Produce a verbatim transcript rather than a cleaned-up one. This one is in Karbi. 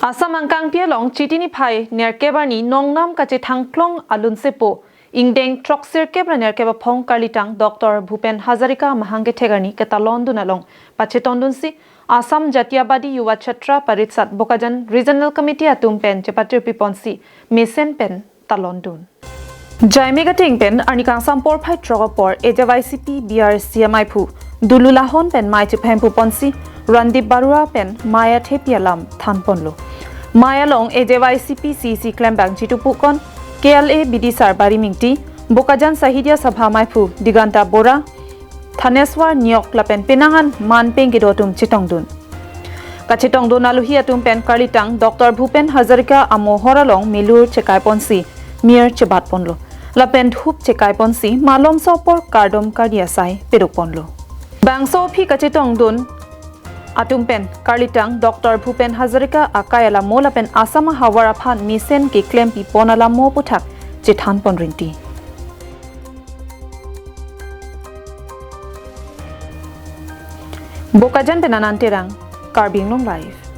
Assam angkangpi along Chiti niphai nerkep arni nongnam kachethangklong alunsepo ingdeng throksirkep ra nerkep aphong karlitang Doctor Bhupen Hazarika amahang kethek arni ketalondun along pachetongdunsi Assam Jatiyabadi Yuva Chhatra Parishad Bokajan Regional Committee atum pen chepatirpiponsi mesen pen talondun. Jaime Gateng pen arni kangsam porphai throk apor A J Y C P B R C amaiphu Dulu Lahon pen mei chephemphuponsi Randip Barua pen mei athepi alam thanponlo. Mei along A J Y C P C C klembang Jitu Pukon, K L A bidisar Bari Mingti, Bokajan Sahitya Sabha amaiphu Diganta Bora, Thaneswar Neok lapen penang an manpeng kedo atum chetongdun. Kachetongdun alohi atum pen karlitang Doctor Bhupen Hazarika amohor along milur chekaiponsi mir chebatponlo. Lapen dhup chekaiponsi malomso apor kardom kardi asai pedokponlo. Bangso aphi kachetongdun atum pen karlitang Doctor Bhupen Hazarika akai alamo lapen Assam ahavar aphan mesen keklempipon alamo aputhak chethanpon rinti. Bokajan pen Anand Terang, Karbi Anglong Live.